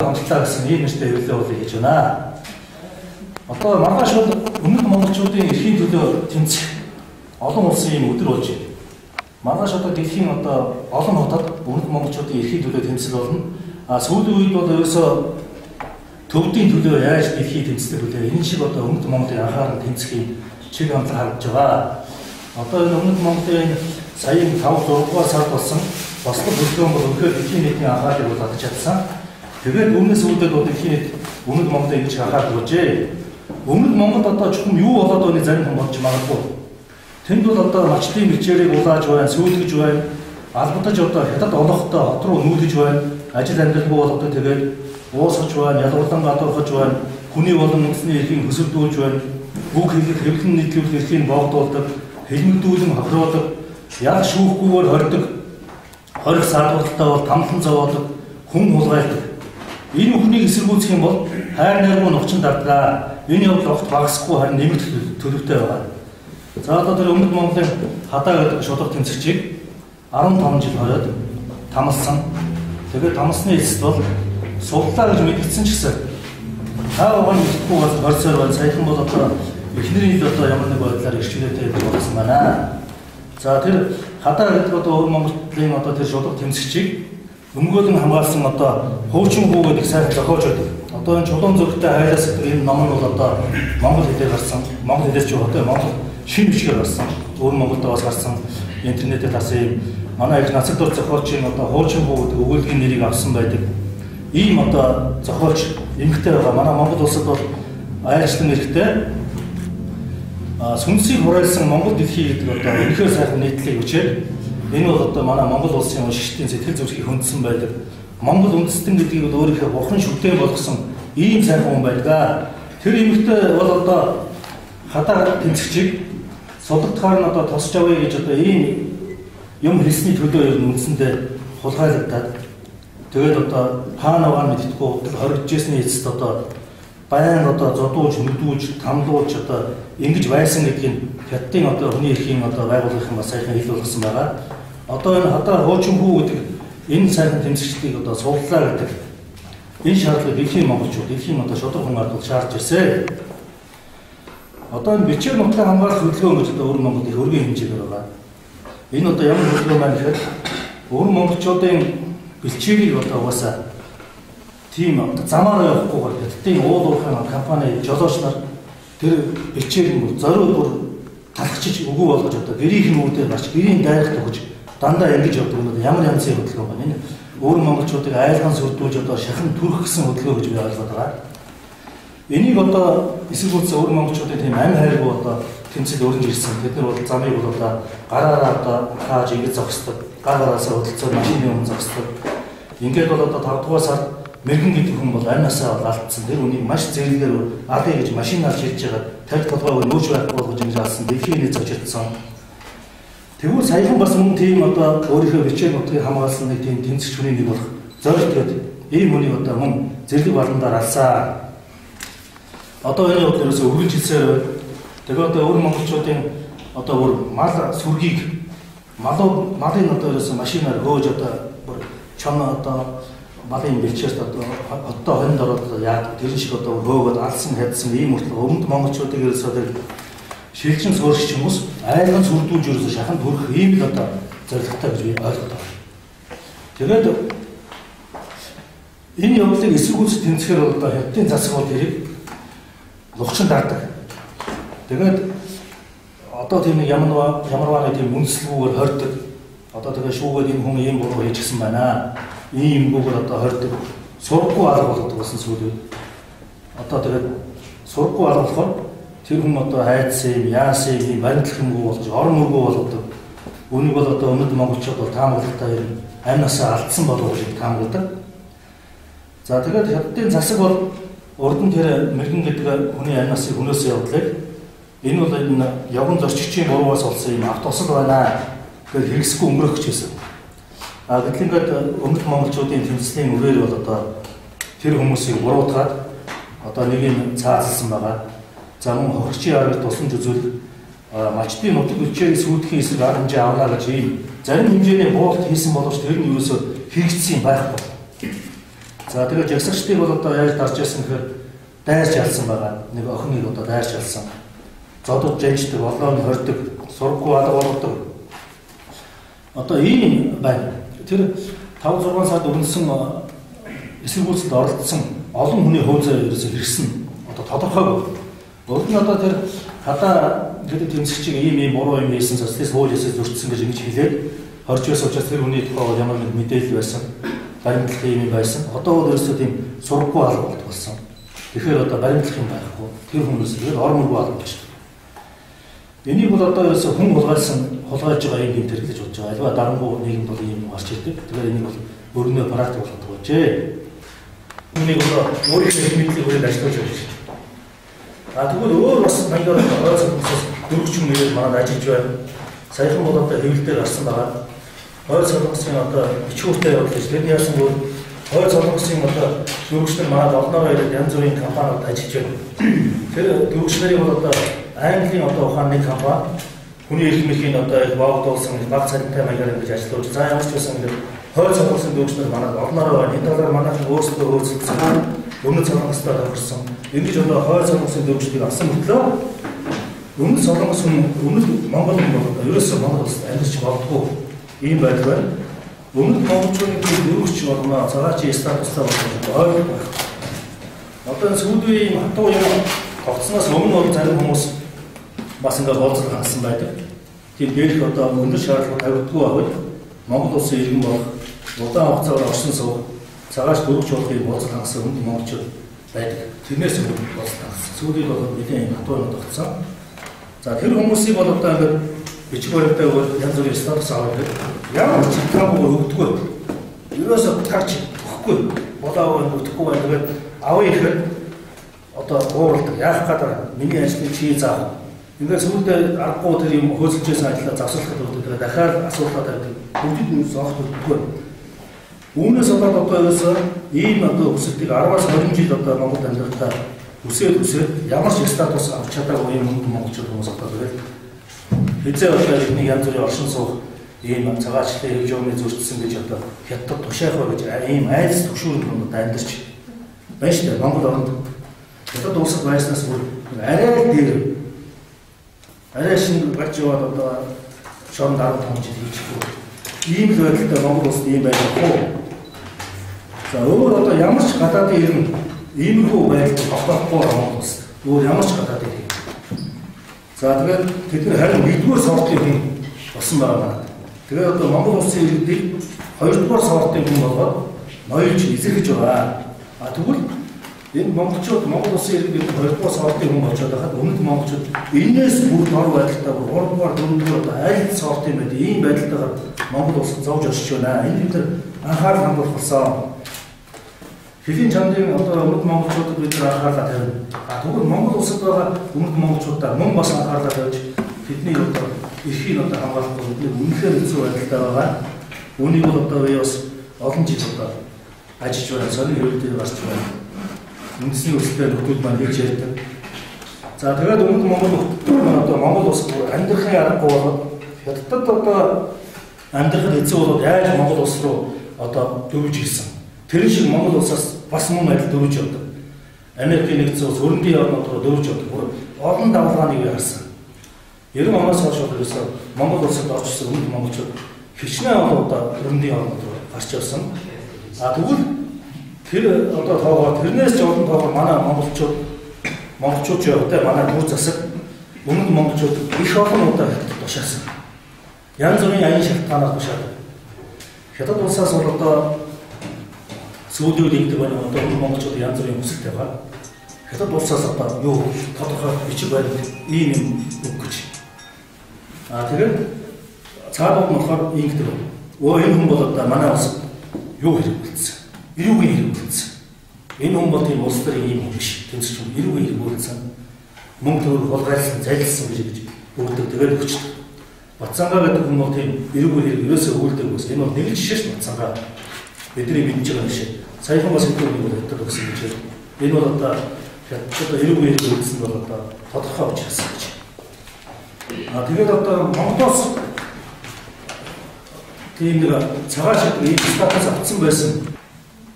Хамтлаа гэсэн ийм нэртэй хэвлэл явуулыг хийж байна. Одоо маргааш бол өмнөд монголчуудын эрхийн төлөө тэмцэх олон улсын ийм өдөр болж байна. Маргааш одоо дэлхийн одоо олон хотод өмнөд монголчуудын эрхийн төлөө тэмцэл болно. А сүүлийн үед бол ерөөсөө төвдийн төлөө яаж дэлхий тэмцдэг вүлээ? Энэ шиг одоо өмнөд Монголын анхаарал тэмцэхийн чиг хандлага харагдаж байгаа. Одоо энэ өмнөд Монголын саяын 5 6 дугаар сард болсон бослог хөдөлгөөн бол үнэхээр дэлхийн нийтийн анхаарлыг бол татаж чадсан. Тэгээд өмнөөс үүдээд бол дэлхийн нийт өмнөд Монголыг ингэж анхаарал өгчээ. Өмнөд Монголд одоо чухам юу болоод байгааг зарим хүн бодож магадгүй. Тэнд бол одоо малчлын бэлчээрийг улааж байна, сүүлгэж байна, албадаж одоо хятад олоохтой хот руу нүүлж байна, ажил амьдралгүй болгодог, тэгээд уусгаж байна, ялгуурлан гадуурхаж байна, хүний болон үндэсний эрхийг хөсөлдүүлж байна, үг хэлэх, хэвлэн нийтлүүлэх эрхийг боогдуулдаг, хэлмэгдүүлэн хохируулдаг, яг шүүхгүйгээр хордог, хорих саадуулалтаа бол тамлан зовоодог, хүн хулгайлдаг. Энэ бүхнийг эсэргүүцэх юм бол хайр найргүй нухчин дардгаа. Энэ явдал огт багасгүй, харин нэмэгдэх төлөвтэй байгаа. За одоо тэр өмнөд Монголын хадаа гэдэг шударга тэмцэгчийг 15 жил хориод тамалсан. Тэгээд тамалсны эцэст бол суллаа гэж мэдгдсэн ч гэсэн та байгаа мэдхгүй бол хорьсоор байна. Саяхан бол одоо эхнэрийн ил одоо ямар нэг байдлаар эрхчлөөтэй болсон байна. За тэр хадаа гэдэг одоо өвөр Монголын одоо тэр шударга тэмцэгчийг өмгөөлөн хамгаалсан одоо хуучин хүү гэдэг сайхан зохиолч байдаг. Одоо энэ чулуун зөрөгтэй хайлаас гэдэг энэ ном нь бол одоо монгол хэлээр гарсан. Монгол хэлээр ч одоо монгол шинэ бичгээр гарсан. Өвөр Монголд бас гарсан. Интернетээр гарсан юм. Манай их нацаг дур зохиолчийн одоо хуучин хүү гэдэг өгүүлгийн нэрийг авсан байдаг. Ийм одоо зохиолч эмэгтэй байгаа. Манай Монгол улсад бол айлчлан эрхтэй сүнсийг хураайлсан Монгол дэлхий гэдэг одоо үнэхээр сайхан нийтлэлийг өчөөд энэ бол одоо манай Монгол улсын уншигчдын сэтгэл зүрхийг хөндсөн байдаг. Монгол үндэстэн гэдгийг бол өөрийнхөө бурхан шүтэн болгосон ийм сайхан хүн байдаг. Тэр эмэгтэй бол одоо хадаа тэмцэгчийг сулгадахаар нь одоо тосч авъя гэж одоо ийм юм хэлсний төлөө ер нь үндсэндээ хулгайлагдаад тэгээд одоо хаана байгаа мэддэхгүй хоригдчихсний эцэст одоо баян одоо зодууж, нүдүүлж, тамлуулж одоо ингэж байсан гэдгийг хятадын одоо хүний эрхийн одоо байгууллагын бас сайхан хэл болгосон байгаа. Одоо энэ хадаа хуучин хүү гэдэг энэ сайхан тэмцэгчдийг одоо сууллаа гэдэг энэ шаардлагыг дэлхийн монголчууд, дэлхийн одоо шударга хүн ард бол шаардж ирсэн. Одоо энэ бичээр нутгаа хамгаалах хөдөлгөөн гэж одоо өвөр Монголд их өргөн хэмжээгээр байгаа. Энэ одоо ямар хөдөлгөөн байна гэхээр өвөр монголчуудын бэлчээрийг одоо угаасаа тийм одоо замаар явахгүйгээр хятадын уул уурхайн компани жолооч нар тэр бэлчээр нь зориуд бүр талхчиж үгүй болгож одоо гэрийнх нь үүдээр гарч гэрийн дайрах өгч дандаа ингэж явдаг нь ямар янзын хөдөлгөөн байна. Энэ өвөр монголчуудыг айлган сүрдүүлж одоо шахан түрх гэсэн хөдөлгөөн гэж би ойлгоод байгаа. Энийг одоо эсэргүүцсэн өвөр монголчуудын тийм амь хайргүй одоо тэмцэл өрнж ирсэн. Тэд нар бол замыг бол одоо гараараа одоо хааж ингэж зогсдог. Гар гараасаа хөдөлцөө машины өмнө зогсдог. Ингээд бол одоо 5 дугаар сард мэрэгэн гэдэг хүн бол амь насаа бол алдсан. Тэр үнийг маш зэрэгээр алъя гэж машинаар шилж байгаа. Тарих толгойг нөөж байхгүй болгож ингэж алсан. Дэлхийн нийт зочирдсан. Тэгвэл саяхан бас мөн тийм одоо өөрийнхөө бичээр нутгийг хамгаалсан нэг тийм тэмцэгч хүний нэг болох зорилт гэдэг ийм хүнийг одоо мөн зэрлэг баландаар алсаа. Одоо энэ явдал ерөөсөө үргэлжилсээр байна. Тэгээ одоо өвөр монголчуудын одоо бүр мал сүргийг малын одоо ерөөсөө машинаар хөөж одоо бүр чон одоо малын бэлчээрт одоо хоттой хонинд ороод яадаг тэрэн шиг одоо хөөгөөд алсан хядсан ийм хүртэл өмнөд монголчуудыг ерөөсөө тэр шилжин суурьшч хүмүүс айлган сүрдүүлж ерөөсөө шахан төрөх ийм л одоо зорилготой гэж би ойлгоод байна. Тэгээд энэ явдлыг эсэргүүцэх тэмцэхээр бол одоо хятадын засаг бол тэрийг лугчин даардаг. Тэгээд одоо тийм нэг ямарваа нэг тийм үндэслэгүүгээр хордог. Одоо тэгээ шүүгээд энэ хүн ийм буруу хийчихсэн байна. Ийм юмгүйгээр одоо хордог. Сургаггүй алга болгодог болсон сүүл үед. Одоо тэгээд сургаггүй алга болохоор тэр хүн одоо хайцсан юм, яасан юм, баримтлах юмгүй болгож, орон мөргөө болгодог. Үүнийг бол одоо өмнөд монголчууд бол таамаглалтай юм амь насаа алдсан болов уу гэж таамагладаг. За тэгээд хятадын засаг бол урд нь тэр мэрэгэн гэдэг хүний амь насыг хөнөөсөн явдлыг энэ бол энэ явган зорчигчийн буруугаас болсон юм автосол байна гэж хэрэгсэхгүй өнгөрөх гэж байсан. А гэтэл ингээд өмнөд монголчуудын тэмцлийн үгээр бол одоо тэр хүмүүсийг буруутгаад одоо нэг юм цаазалсан байгаа. За мөн хохирчийн аргаар тусламж үзүүлэх малчдын нутаг бэлчээрийг сүйтгэхийн эсрэг арга хэмжээ авна гэж ийм зарим хэмжээний буулт хийсэн боловч тэр нь ерөөсөө хэрэгжсэн юм байхгүй. За тэгээд жагсагчдыг бол одоо яаж дарж яасан гэхээр дайрч ялсан байгаа. Нэг охиныг одоо дайрч ялсан. Зодод жаждаг, олоон хордог, сургуу алга болгодог. Одоо ийм байна. Тэр 5 6 сард өрнөсөн эсэргүүцэлд оролцсон олон хүний хувь заяа ерөөсөө хэрэгсэн. Одоо тодорхойгүй. Урд нь одоо тэр хадаа гэдэг тэмцэгчийг ийм буруу юм хийсэн, социалист хууль ёсыг зөрчсөн гэж ингэж хэлээд хорж байсан учраас тэр хүний тухай бол ямар нэг мэдээлэл байсан, баримтлах юм байсан. Одоо бол ерөөсөө тийм сургуу алга болсон. Тэгэхээр одоо баримтлах юм байхгүй. Тэр хүмүүс тэгээд ор мөргөө алга болчихсон. Энийг бол одоо ерөөсөө хүн хулгайлж байгаа юм гэмт хэрэглэж болж байгаа. Альва дарангуй нийгэмд бол ийм юм гарч ирдэг. Тэгэхээр энийг бол өрнөө практик болгодог болжээ. Энийг бол өөрийнхөө мэдлийг хүрээд ажиллаж явж байна. А тэгвэл өөр бас маягаар ойр солонгосоос дөрвөн нэрээр манад ажиллаж байна. Саяхан бол одоо хэвлэлээр гарсан байгаа. Ойр солонгосын одоо бичгүүртэй явуулж тэрний яасан бол ойр солонгосын одоо дөрвөгчнөр манад олноороо ирээд янз бүрийн компаниуд ажиллаж байна. Тэр дөрвөгчнөрийг бол одоо Английн одоо ухаан нэг компани хүний эрх мэдлийн одоо их боогдуулсан их баг цалинтай маягаар ингэж ажиллаж. За ямар ч байсан ингээд хойд солонгосын дөрвөгчнөр манад олноороо байна. Энэ талаар манайхан өөрсдөө хөөцөлдсөн. Өмнөд солонгостой тохирсон. Ингэж одоо хойд солонгосын дөрвөгчдийг авсан мөртлөө өмнөд солонгос хүн өмнөд Монгол хүн бол одоо ерөөсөө Монгол улсад амьдарч болдгоо ийм байдал байна. Өмнөд монголчуудын дөрвөгч болно, цагаачийн статустай болно ойлгох байх. Одоо энэ сүүлийн үеийн хатуу юм тогтсноос өмнө бол зарим хүмүүс бас ингээд болцол хангасан байдаг. Тийм дээрх одоо өндөр шаардлага тавигдгүй байвал Монгол улсын иргэн болох, удаан хугацаагаар оршин суух, цагаач дөрвөгч болохыг болцол хангасан өмнөд монголчууд байдаг. Тэрнээс өмнө болцол хангасан. Сүүлийн бол нэлээд юм хатуу юм тогтсон. За тэр хүмүүсийг бол одоо ингээд бичиг баримтаа өгөөд янз бүрийн статус аваад ямар ч чатаагүй өгдөггүй. Ерөөсөө гарч өгөхгүй. Болоо өгдөхгүй байна. Тэгээд авъя ихээр одоо ууралдаг. Яах гээд миний ажлыг чи заах. Ингээд сүүлдээ аргагүй тэр юм хөөцөлж байсан ажлаа завсарлахад өгдөг. Тэгээд дахиад асуултаа тавьдаг. Бүгдийг нь зоохт өгдөггүй. Үүнээс болоод одоо ерөөсөө ийм одоо өсөлтийг 10-аас 20 жил одоо Монголд амьдрахдаа өсөөд ямар ч статус авч чадаагүй юм өмнөд монголчууд хүмүүс одоо тэгээд хэзээ одоо эднийг янз бүрийн оршин суух ийм цагаачлалын хэв журмыг зөрчсөн гэж одоо хятад тушаах ба гэж ийм айдас төгшүүрэнд хүн одоо амьдарч байна шүү дээ. Монгол оронд хятад улсад байснаас бүр арай л дээр арай шинэ гарч яваад одоо шорон 15 жил хийчихгүй. Ийм л байдалтай Монгол улсад ийм байхгүй. За өөр одоо ямар ч гадаадын иргэн иймэрхүү байдал тогтоохгүй Монгол улсад. Өөр ямар ч гадаадын иргэн. За тэгээд тэд нар харин нэгдүгээр сортын хүн болсон байгаа байна. Тэгээд одоо Монгол улсын иргэдийг хоёрдугаар сортын хүн болгоод ноёлж эзэрхэж байгаа. А тэгвэл энэ монголчууд Монгол улсын иргэд хоёрдугаар сортын хүн болчиход байхад өмнөд монголчууд энээс бүр дор байдалтай бүр гуравдугаар дөрөвдүгээр одоо аль сортын байд ийм байдалтайгаар Монгол улсад зовж оршиж байна. Энэ бид нар анхаарал хандуулах болсон. Хөлийн чандрын одоо өмнөд монголчуудад бид нар анхаарлаа тавина. А тэгвэл Монгол улсад байгаа өмнөд монголчуудаа мөн бас анхаарлаа тавьж тэдний одоо эрхийг одоо хамгаалах бол бидний үнэхээр хэцүү байдалтай байгаа. Үүнийг бол одоо би бас олон жил одоо ажиллаж байна. Сонин хэвлэлээр гарч байна. Үндэсний өрсөлдөөн нөхдүүд маань хэлж ярьдаг. За тэгээд өмнөд монгол нөхдүүд маань одоо Монгол улсад амьдрахын аргагүй болоод хятадд одоо амьдрахад хэцүү болоод яаж Монгол улс руу одоо дөрвж ирсэн. Тэр шиг Монгол улсаас бас мөн адил дөрвж явдаг. Америкийн нэгдсэн улс өрөндийн орнууд руу дөрвж явдаг. Бүр олон давлгааныг бий харсан. 90 оноос хойш бол ерөөсөө Монгол улсад орчихсон өмнөд монголчууд хичнээн олон удаа өрөндийн орнууд руу гарч явсан. А тэгвэл тэр одоо тоогоор тэрнээс ч олон тоогоор манай монголчууд явдаг манай төр засаг өмнөд монголчууд их олон удаа хятадд тушаасан. Янз бүрийн аян шалтгаанаар тушаадаг. Хятад улсаас бол одоо сүүлийн үед ингэдэг байна. Одоо өмнөд монголчууд янз бүрийн хүсэлт байгаа. Хятад улсаас одоо юу тодорхой бичиг баримт ийм юм өгөх гэж. А тэгээд цаадууд нь болохоор ингэдэг байна. Өө энэ хүн бол одоо манай улсад юу хэрэг үлдсэн? Эрүүгийн хэрэг үлдсэн. Энэ хүн бол тийм улс төрийн ийм хүн биш. Тэмцэж хүн эрүүгийн хэрэг үлдсэн. Мөнгө төгрөг хулгайлсан, залилсан гэж өгдөг. Тэгээд өгчдөг. Батсангаа гэдэг хүн бол тийм эрүүгийн хэрэг ерөөсөө үлдэг ус. Энэ бол нэг л жишээ шүү Батсангаа. Бидний мэдж байгаа жишээ. Саяхан бас хэдэн үнийг бол хятад өгсөн гэж. Энэ бол одоо хятад эрүүгийн хэрэг үлдсэн бол одоо тодорхой учраас гэж. А тэгээд одоо Монголоос тийм нэг цагаан шиг ийм статус авсан байсан.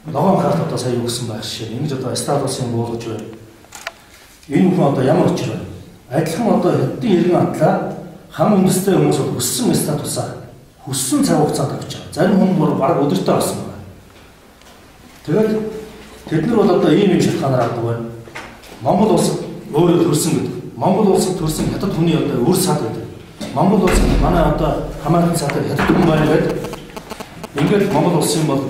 Ногоон карт одоо сая өгсөн байх шээ. Ингэж одоо статусын буулгаж байна. Энэ бүхэн одоо ямар учир вэ? Адилхан одоо хэдэн иргэн атлаа хам үндэстэй хүмүүс бол өссөн статусаа хүссэн цаг хугацаанд авч байгаа. Зарим хүн бүр бараг өдөртөө авсан байна. Тэгээд тэд нар бол одоо ийм юм шалтгаанаар авдаг байна. Монгол улс өөрөө төрсөн гэдэг. Монгол улсад төрсөн хятад хүний одоо үр сад гэдэг. Монгол улсад манай одоо хамаатан садыг хятад хүн байна гэдэг. Ингээд Монгол улсын бол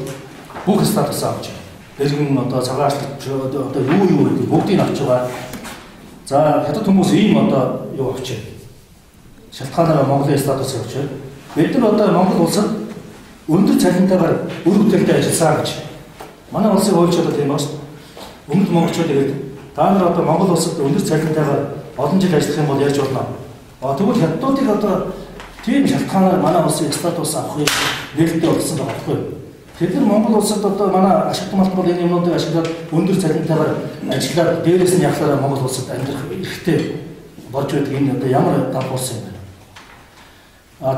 бүх статусаа авч байгаа. Иргэн одоо цагаачлалт одоо юу гэдэг бүгдийг авч байгаа. За хятад хүмүүс ийм одоо юу авч байна. Шалтгаанаараа Монголын статусыг авч байна. Бид нар одоо Монгол улсад өндөр цалинтайгаар үр бүтээлтэй ажилласан гэж. Манай улсын хуульч одоо тийм байна шүү дээ. Өмнөд монголчууд ирээд та нар одоо Монгол улсад өндөр цалинтайгаар олон жил ажиллах юм бол яаж болно? Тэгвэл хятадуудыг одоо тийм шалтгаанаар манай улсын статус авахыг нээлттэй болсон байгаа байхгүй юу? Тэд нар Монгол улсад одоо манай ашиг томалт бол энэ юмнуудыг ашиглаад өндөр цалинтайгаар ажиллаад дээрээс нь явахлаараа Монгол улсад амьдрах эрхтэй болж байдаг. Энэ одоо ямар давх улс юм бэ?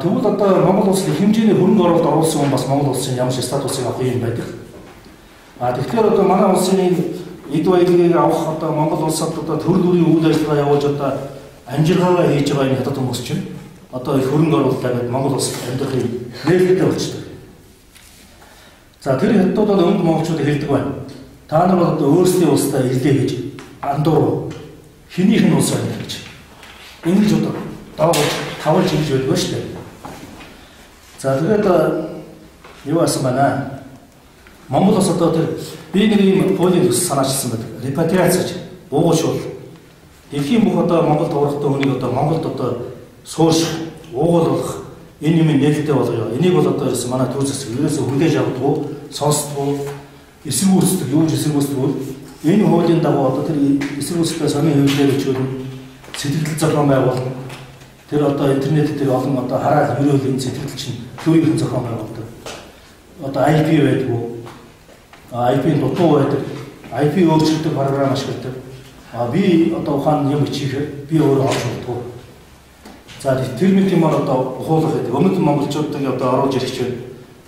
Тэгвэл одоо Монгол улс их хэмжээний хөрөнгө оруулалт оруулсан хүн бас Монгол улсын ямар ч статусыг авах юм байдаг. Тэгэхээр одоо манай улсын энэ эд баялагийг авах одоо Монгол улсад одоо төр дүрийн үйл ажиллагаа явуулж одоо амжиргаагаа хийж байгаа энэ хятад хүмүүс чинь одоо их хөрөнгө оруулалтаа гээд Монгол улсад амьдрахыг нээлттэй болчихдог. За тэр хятадууд бол өмнөд монголчуудыг хэлдэг байна. Та нар бол одоо өөрсдийн улсдаа ирлээ гэж андуур хэнийх нь улс байна гэж. Ингэж одоо доогож тавлж ингэж байдаг шүү дээ. За тэгээд юу асан байна? Монгол улс одоо тэр би нэг юм хуулийн төсөл санаачилсан байдаг. Репатриац гэж уугуул. Дэлхийн бүх одоо Монголд урагтай хүнийг одоо Монголд одоо суурших, уугуулах энэ юм нээлттэй болгоё. Энийг бол одоо ерөөсөн манай төр засаг ерөөсөө хүлээж авдаггүй, сонсдоггүй, эсэргүүцдэг, юу ч эсэргүүцдэг бол энэ хуулийн дагуу одоо тэр эсэргүүцэлтэй сонин хэвлэлээр өчөөрнө, сэтгэл зохион байгуулна. Тэр одоо интернет дээр олон одоо хараал ерөөл энэ сэтгэл чинь төрийн зохион байгуулдаг. Одоо IP байдгүй. IP-ийн дутуу байдаг. IP өөрчилдөг програм ашигладаг. Би одоо ухаан юм ичихээр би өөрөө олж болдгоо. За тэр мэт юмар одоо ухуулах гэдэг. Өмнөд монголчуудыг одоо оруулж ирэх чинь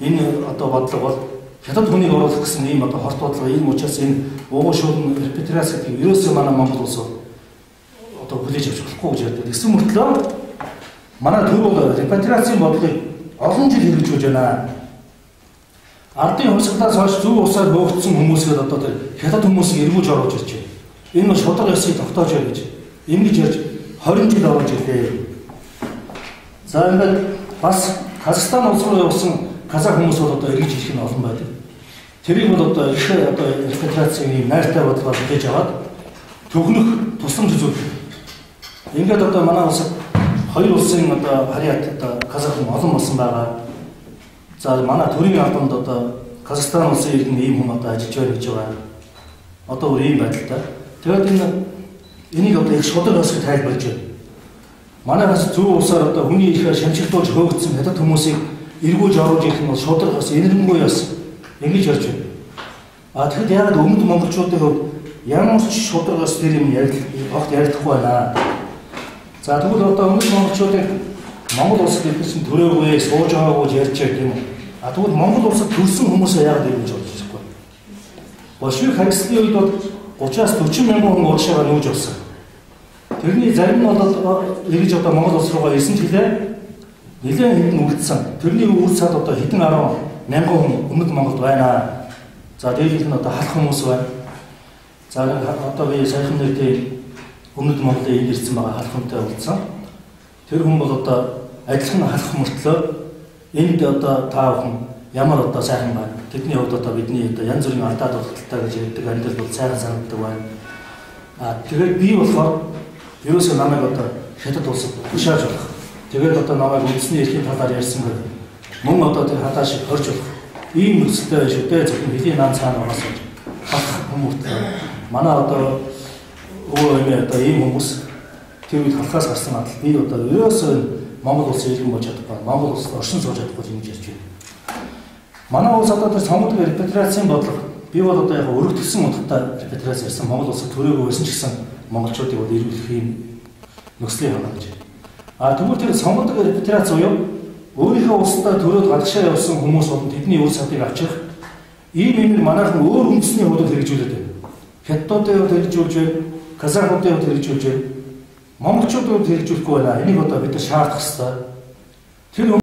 энэ одоо бодлого бол хятад хүнийг оруулах гэсэн ийм одоо хорт бодлого ийм учраас энэ уугуул репатриац гэдэг ерөөсөө манай Монгол улс одоо хүлээж авч болохгүй гэж ярьдаг. Тэгсэн мөртлөө манай төр бол репатриацийн бодлогыг олон жил хэрэгжүүлж байна. Ардын хувьсгалаас хойш зөв усаар бөөгдсөн хүмүүсгээд одоо тэр хятад хүмүүсийг эргүүлж оруулж ирж байна. Энэ нь шударга ёсыг тогтоож байна гэж ингэж ярьж 20 жил оруулж ирлээ. За ингээд бас Казахстан улс руу явсан казах хүмүүс бол одоо эргэж ирэх нь олон байдаг. Тэрийг бол одоо их одоо репатриацийн ийм найртай бодлогоор хүлээж аваад төгнөх тусламж үзүүлдэг. Ингээд одоо манай улсад хоёр улсын одоо харьяат одоо казах хүн олон болсон байгаа. За манай төрийн албанд одоо Казахстан улсын иргэн ийм хүн одоо ажиллаж байна гэж байгаа. Одоо өөр ийм байдалтай. Тэгээд энийг одоо их шударга ёсыг тайлбарлаж байна. Манайхаас зөв усаар одоо хүний ихээр шамшигдуулж хөөгдсөн хятад хүмүүсийг эргүүлж оруулж ирэх нь бол шударга ёс, энэрэнгүй ёс ингэж ярьж байна. Тэгэхэд яагаад өмнөд монголчуудын хувьд ямар ч шударга ёс тэр юм огт яригдахгүй байна. За тэгвэл одоо өмнөд монголчуудыг Монгол улсад ирэх чинь төрөөгүй, сууж байгаагүй гэж ярьж байгаа юм. Тэгвэл Монгол улсад төрсэн хүмүүсээ яагаад эргүүлж оруулж ирэхгүй? Большевик харьцлын үед бол 30-аас 40 мянган хүн урагшаага нүүж явсан. Тэрний зарим нь бол эргэж одоо Монгол улс руугаа ирсэн ч гэлээ нэлээд хэдэн үлдсэн. Тэрний үр цаад одоо хэдэн 10 мянган хүн өмнөд Монголд байна. За дээрх нь одоо халах хүмүүс байна. За одоо би саяхан нэг тийм өмнөд Монголын энд ирсэн байгаа халах хүнтэй уулзсан. Тэр хүн бол одоо адилхан халах мөртлөө энд одоо та бүхэн ямар одоо сайхан байна. Тэдний хувьд одоо бидний одоо янз бүрийн алдаа дутагдaltaй гэж ярьдаг амьдрал бол сайхан санагддаг байна. Тэгээд би болохоор ерөөсөө намайг одоо хятад улсад тушааж болох. Тэгээд одоо намайг үндэсний эрхийн талаар ярьсан гэдэг. Мөн одоо тэр хадаа шиг хорж болох. Ийм нөхцөлтэй байна шүү дээ. Зөвхөн хөлийн наан цаана байгаас халах хүмүүстээ. Манай одоо өвөө эмээ одоо ийм хүмүүс тэр үед халахаас гарсан адил би одоо ерөөсөө Монгол улсын иргэн болж чадахгүй, Монгол улсад оршин сууж чадахгүй ингэж ярьж байна. Манай улс одоо тэр сонгодог репатриацийн бодлого би бол одоо яг өргөтгсөн утгатай репатриац ярьсан Монгол улсад төрөөгүй байсан ч гэсэн монголчуудыг бол эргүүлэх юм нөхцөлийг хангана гэж. Тэгвэл тэр сонгодог репатриац буюу өөрийнхөө улсдаа төрөөд гадагшаа явсан хүмүүс болон тэдний үр садыг авчрах Ийм юмыг манайхан өөр үндэсний хувьд хэрэгжүүлээд байна. Хятадуудын хувьд хэрэгжүүлж байна, казахуудын хувьд хэрэгжүүлж байна. Монголчуудын хувьд хэрэгжүүлэхгүй байна. Энийг одоо бид нар шаардах ёстой. Тэр